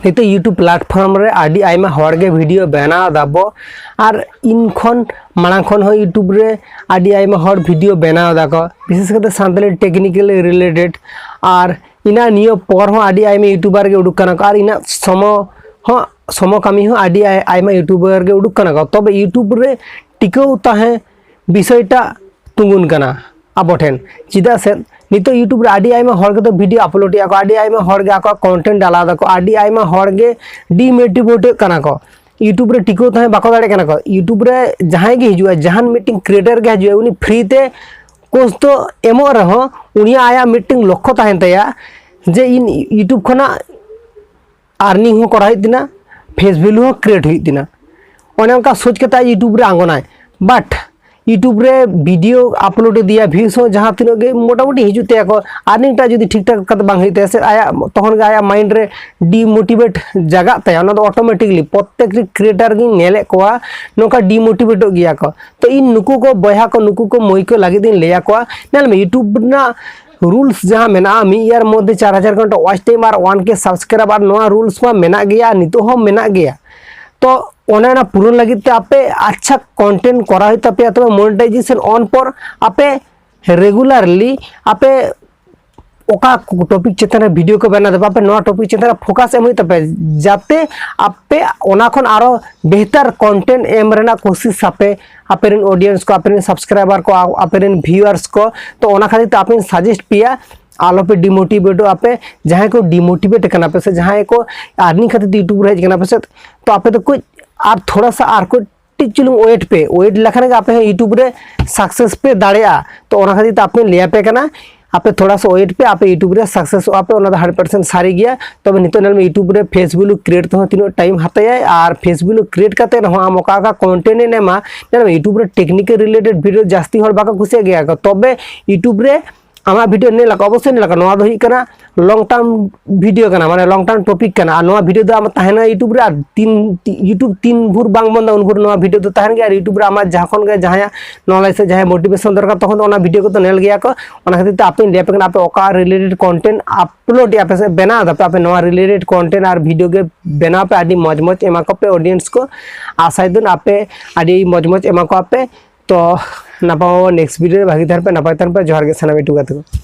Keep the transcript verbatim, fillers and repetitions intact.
ᱱᱤᱛᱚᱜ YouTube platform ᱨᱮ ᱟᱹᱰᱤ ᱟᱭᱢᱟ ᱦᱚᱲ ᱜᱮ video ᱵᱮᱱᱟᱣ ᱫᱟᱵᱚ, ᱟᱨ ᱤᱧ ᱠᱷᱚᱱ ᱢᱟᱲᱟᱝ ᱠᱷᱚᱱ ᱦᱚᱸ YouTube ᱨᱮ ᱟᱹᱰᱤ ᱟᱭᱢᱟ ᱦᱚᱲ video ᱵᱮᱱᱟᱣ ᱫᱟᱠᱚ, ᱵᱤᱥᱮᱥ ᱠᱟᱛᱮ ᱥᱟᱱᱛᱟᱲᱤ technical related᱾ ᱟᱨ ᱤᱱᱟ ᱱᱤᱭᱟᱹ ᱯᱚᱨ ᱦᱚᱸ ᱟᱹᱰᱤ ᱟᱭᱢᱟ YouTuber ᱜᱮ ᱩᱰᱩᱠ ᱠᱟᱱᱟ ᱠᱚ, ᱟᱨ ᱤᱱᱟ ᱥᱚᱢᱚ ᱦᱚᱸ ᱥᱚᱢᱚ ᱠᱟᱹᱢᱤ ᱦᱚᱸ ᱟᱹᱰᱤ ᱟᱭ- ᱟᱭᱢᱟ YouTuber ᱜᱮ ᱩᱰᱩᱠ ᱠᱟᱱᱟ ᱠᱚ᱾ ᱛᱚᱵᱮ YouTube ᱨᱮ ᱴᱤᱠᱟᱹᱣ ᱛᱟᱦᱮᱸ ᱵᱤᱥᱚᱭᱴᱟᱜ ᱛᱩᱸᱜᱩᱱ ᱠᱟᱱᱟ ᱟᱵᱚ ᱴᱷᱮᱱ᱾ ᱪᱮᱫᱟᱜ ᱥᱮ ᱱᱤᱛᱚᱜ YouTube ᱨᱮ ᱟᱹᱰᱤ ᱟᱭᱢᱟ ᱦᱚᱲ ᱜᱮᱛᱚ video upload ᱮᱫᱟ ᱠᱚ, ᱟᱹᱰᱤ ᱟᱭᱢᱟ ᱦᱚᱲ ᱜᱮ ᱟᱠᱚᱣᱟᱜ content ᱰᱟᱞᱟᱣ ᱫᱟᱠᱚ, ᱟᱹᱰᱤ ᱟᱭᱢᱟ ᱦᱚᱲ ᱜᱮ demotivate ᱠᱟᱱᱟ ᱠᱚ, YouTube ᱨᱮ ᱴᱤᱠᱟᱹᱣ ᱛᱟᱦᱮᱸ ᱵᱟᱠᱚ ᱫᱟᱲᱮᱭᱟᱜ ᱠᱟᱱᱟ ᱠᱚ᱾ YouTube ᱨᱮ ᱡᱟᱦᱟᱸᱭ ᱜᱮ ᱦᱤᱡᱩᱜᱼᱟ, ᱡᱟᱦᱟᱱ ᱢᱤᱫᱴᱮᱱ creator ᱜᱮ ᱦᱤᱡᱩᱜᱼᱟ, ᱩᱱᱤ free ᱛᱮ course ᱫᱚ ᱮᱢᱚᱜ ᱨᱮᱦᱚᱸ, ᱩᱱᱤᱭᱟᱜ ᱟᱭᱟᱜ ᱢᱤᱫᱴᱮᱱ ᱞᱚᱠᱠᱷᱚ ᱛᱟᱦᱮᱱ ᱛᱟᱭᱟ ᱡᱮ ᱤᱧ YouTube ᱠᱷᱚᱱᱟᱜ earning ᱦᱚᱸ ᱠᱚᱨᱟᱣ ᱦᱩᱭᱩᱜ ᱛᱤᱧᱟ, face value ᱦᱚᱸ create ᱦᱩᱭᱩᱜ ᱛᱤᱧᱟ᱾ ᱚᱱᱮ ᱚᱱᱠᱟ ᱥᱳᱪ ᱠᱟᱛᱮ ᱟᱡ YouTube ᱨᱮ ᱟᱬᱜᱚᱱᱟᱭ, but YouTube ᱨᱮ video upload ᱤᱫᱤᱭᱟ, views ᱦᱚᱸ ᱡᱟᱦᱟᱸ ᱛᱤᱱᱟᱹᱜ ᱜᱮ ᱢᱚᱴᱟᱢᱩᱴᱤ ᱦᱤᱡᱩᱜ ᱛᱟᱭᱟ ᱠᱚ, earning ᱴᱟᱜ ᱡᱩᱫᱤ ᱴᱷᱤᱠ ᱴᱷᱟᱠ ᱠᱟᱛᱮ ᱵᱟᱝ ᱦᱩᱭᱩᱜ ᱛᱟᱭᱟ ᱥᱮ, ᱟᱭᱟᱜ ᱛᱚᱠᱷᱚᱱ ᱜᱮ ᱟᱭᱟᱜ mind ᱨᱮ demotivate ᱡᱟᱜᱟᱜ ᱛᱟᱭᱟ᱾ ᱚᱱᱟ ᱫᱚ automatically ᱯᱨᱚᱛᱛᱮᱠ ᱨᱮ creator ᱜᱤᱧ ᱧᱮᱞᱮᱫ ᱠᱚᱣᱟ ᱱᱚᱝᱠᱟ demotivateᱚᱜ ᱜᱮᱭᱟ ᱠᱚ᱾ ᱛᱚ ᱤᱧ ᱱᱩᱠᱩ ᱠᱚ ᱵᱚᱭᱦᱟ ᱠᱚ, ᱱᱩᱠᱩ ᱠᱚ ᱢᱟᱹᱭ ᱠᱚ ᱞᱟᱹᱜᱤᱫ ᱤᱧ ᱞᱟᱹᱭ ᱟᱠᱚᱣᱟ, ᱧᱮᱞ ᱢᱮ, YouTube ᱨᱮᱱᱟᱜ rules ᱡᱟᱦᱟᱸ ᱢᱮᱱᱟᱜᱼᱟ, ᱢᱤᱫ year ᱢᱚᱫᱽᱫᱷᱮ ᱪᱟᱨ ᱦᱟᱡᱟᱨ ᱜᱷᱚᱱᱴᱟ watch time ᱟᱨ one K subscriber, ᱱᱚᱣᱟ rules ᱢᱟ ᱢᱮᱱᱟᱜ ᱜᱮᱭᱟ, ᱱᱤᱛᱚᱜ ᱦᱚᱸ ᱢᱮᱱᱟᱜ ᱜᱮᱭᱟ᱾ ᱛᱚ ᱚᱱᱮ ᱚᱱᱟ ᱯᱩᱨᱚᱱ ᱞᱟᱹᱜᱤᱫ ᱛᱮ ᱟᱯᱮ ᱟᱪᱪᱷᱟ content ᱠᱚᱨᱟᱣ ᱦᱩᱭᱩᱜ ᱛᱟᱯᱮᱭᱟ, ᱛᱚᱵᱮ monetization on ᱯᱚᱨ ᱟᱯᱮ regularly ᱟᱯᱮ ᱚᱠᱟ topic ᱪᱮᱛᱟᱱ ᱨᱮ video ᱠᱚ ᱵᱮᱱᱟᱣ ᱫᱟᱯᱮ, ᱟᱯᱮ ᱱᱚᱣᱟ topic ᱪᱮᱛᱟᱱ ᱨᱮ focus ᱮᱢ ᱦᱩᱭᱩᱜ ᱛᱟᱯᱮ, ᱡᱟᱛᱮ ᱟᱯᱮ ᱚᱱᱟ ᱠᱷᱚᱱ ᱟᱨᱚ ᱵᱮᱦᱛᱟᱨ content ᱮᱢ ᱨᱮᱱᱟᱜ ᱠᱳᱥᱤᱥ ᱟᱯᱮ, ᱟᱯᱮ ᱨᱮᱱ audience ᱠᱚ, ᱟᱯᱮ ᱨᱮᱱ subscriber ᱠᱚ, ᱟᱯᱮ ᱨᱮᱱ viewers ᱠᱚ᱾ ᱛᱚ ᱚᱱᱟ ᱠᱷᱟᱹᱛᱤᱨ ᱛᱮ ᱟᱯᱮᱧ suggest ᱯᱮᱭᱟ, ᱟᱞᱚᱯᱮ demotivateᱚᱜᱼᱟ ᱯᱮ᱾ ᱡᱟᱦᱟᱸᱭ ᱠᱚ demotivate ᱠᱟᱱᱟ ᱯᱮ ᱥᱮ ᱡᱟᱦᱟᱸᱭ ᱠᱚ earning ᱠᱷᱟᱹᱛᱤᱨ ᱛᱮ YouTube ᱨᱮ ᱦᱮᱡ ᱠᱟᱱᱟ ᱯᱮ ᱥᱮ, ᱛᱚ ᱟᱯᱮ ᱫᱚ ᱠᱟᱹᱡ ᱟᱨ ᱛᱷᱚᱲᱟ ᱥᱟ ᱟᱨ ᱠᱟᱹᱴᱤᱡ ᱪᱩᱞᱩᱝ wait ᱯᱮ, wait ᱞᱮᱠᱷᱟᱱ ᱜᱮ ᱟᱯᱮ ᱦᱚᱸ YouTube ᱨᱮ success ᱯᱮ ᱫᱟᱲᱮᱭᱟᱜᱼᱟ᱾ ᱛᱚ ᱚᱱᱟ ᱠᱷᱟᱹᱛᱤᱨ ᱛᱮ ᱟᱯᱮ ᱞᱟᱹᱭ ᱟᱯᱮ ᱠᱟᱱᱟ, ᱟᱯᱮ ᱛᱷᱚᱲᱟ ᱥᱟ wait ᱯᱮ, ᱟᱯᱮ YouTube ᱨᱮ successᱚᱜᱼᱟ ᱯᱮ, ᱚᱱᱟ ᱫᱚ hundred percent ᱥᱟᱹᱨᱤ ᱜᱮᱭᱟ᱾ ᱛᱚᱵᱮ ᱱᱤᱛᱚᱜ ᱧᱮᱞ ᱢᱮ, YouTube ᱨᱮ face value create ᱛᱮᱦᱚᱸ ᱛᱤᱱᱟᱹᱜ time ᱦᱟᱛᱟᱭᱟᱭ, ᱟᱨ face value create ᱠᱟᱛᱮ ᱨᱮᱦᱚᱸ ᱟᱢ ᱚᱠᱟ ᱚᱠᱟ content ᱮᱢ ᱮᱢᱟ, ᱧᱮᱞ ᱢᱮ, YouTube ᱨᱮ technical related video ᱡᱟᱹᱥᱛᱤ ᱦᱚᱲ ᱵᱟᱠᱚ ᱠᱩᱥᱤᱭᱟᱜ ᱜᱮᱭᱟ ᱠᱚ, ᱛᱚᱵᱮ YouTube ᱨᱮ ᱟᱢᱟᱜ video ᱧᱮᱞ ᱟᱠᱟᱫ, ᱚᱵᱚᱥᱥᱳᱭ ᱧᱮᱞ ᱟᱠᱟᱫ, ᱱᱚᱣᱟ ᱫᱚ ᱦᱩᱭᱩᱜ ᱠᱟᱱᱟ long term video ᱠᱟᱱᱟ, ᱢᱟᱱᱮ long term topic ᱠᱟᱱᱟ᱾ ᱟᱨ ᱱᱚᱣᱟ video ᱫᱚ ᱟᱢ ᱛᱟᱦᱮᱱᱟ YouTube ᱨᱮ, ᱟᱨ ᱛᱤᱱ, ᱛᱤ-, YouTube ᱛᱤᱱ ᱵᱷᱳᱨ ᱵᱟᱝ ᱵᱚᱱᱫᱚ, ᱩᱱ ᱵᱷᱳᱨ ᱱᱚᱣᱟ video ᱫᱚ ᱛᱟᱦᱮᱱ ᱜᱮᱭᱟ᱾ ᱟᱨ YouTube ᱨᱮ ᱟᱢᱟᱜ ᱡᱚᱠᱷᱚᱱ ᱜᱮ ᱡᱟᱦᱟᱸᱭᱟᱜ ᱱᱚᱣᱟ ᱞᱟᱹᱜᱤᱫ ᱥᱮ ᱡᱟᱦᱟᱸᱭ motivation ᱫᱚᱨᱠᱟᱨ, ᱛᱚᱠᱷᱚᱱ ᱫᱚ ᱚᱱᱟ video ᱠᱚᱫᱚ ᱧᱮᱞ ᱜᱮᱭᱟ ᱠᱚ᱾ ᱚᱱᱟ ᱠᱷᱟᱹᱛᱤᱨ ᱛᱮ ᱟᱯᱮᱧ ᱞᱟᱹᱭ ᱟᱯᱮ ᱠᱟᱱᱟ, ᱟᱯᱮ ᱚᱠᱟ related content upload ᱮᱫ ᱟᱯᱮ ᱥᱮ ᱵᱮᱱᱟᱣ ᱫᱟᱯᱮ, ᱟᱯᱮ ᱱᱚᱣᱟ related content ᱟᱨ video ᱜᱮ ᱵᱮᱱᱟᱣ ᱯᱮ, ᱟᱹᱰᱤ ᱢᱚᱡᱽ ᱢᱚᱡᱽ ᱮᱢᱟ ᱠᱚᱯᱮ audience ᱠᱚ᱾ ᱟᱥᱟᱭ ᱫᱟᱹᱧ ᱟᱯᱮ ᱟᱹᱰᱤ ᱢᱚᱡᱽ ᱢᱚᱡᱽ ᱮᱢᱟ ᱠᱚᱣᱟ ᱯᱮ᱾ ᱛᱚ ᱱᱟᱯᱟᱭ next video ᱨᱮ ᱵᱷᱟᱹᱜᱤ ᱛᱟᱦᱮᱱ ᱯᱮ, ᱱᱟᱯᱟᱭ ᱛᱟᱦᱮᱱ ᱯᱮ᱾ ᱡᱚᱦᱟᱨ ᱜᱮ ᱥᱟᱱᱟᱢ YouTube ᱜᱟᱛᱮ ᱠᱚ᱾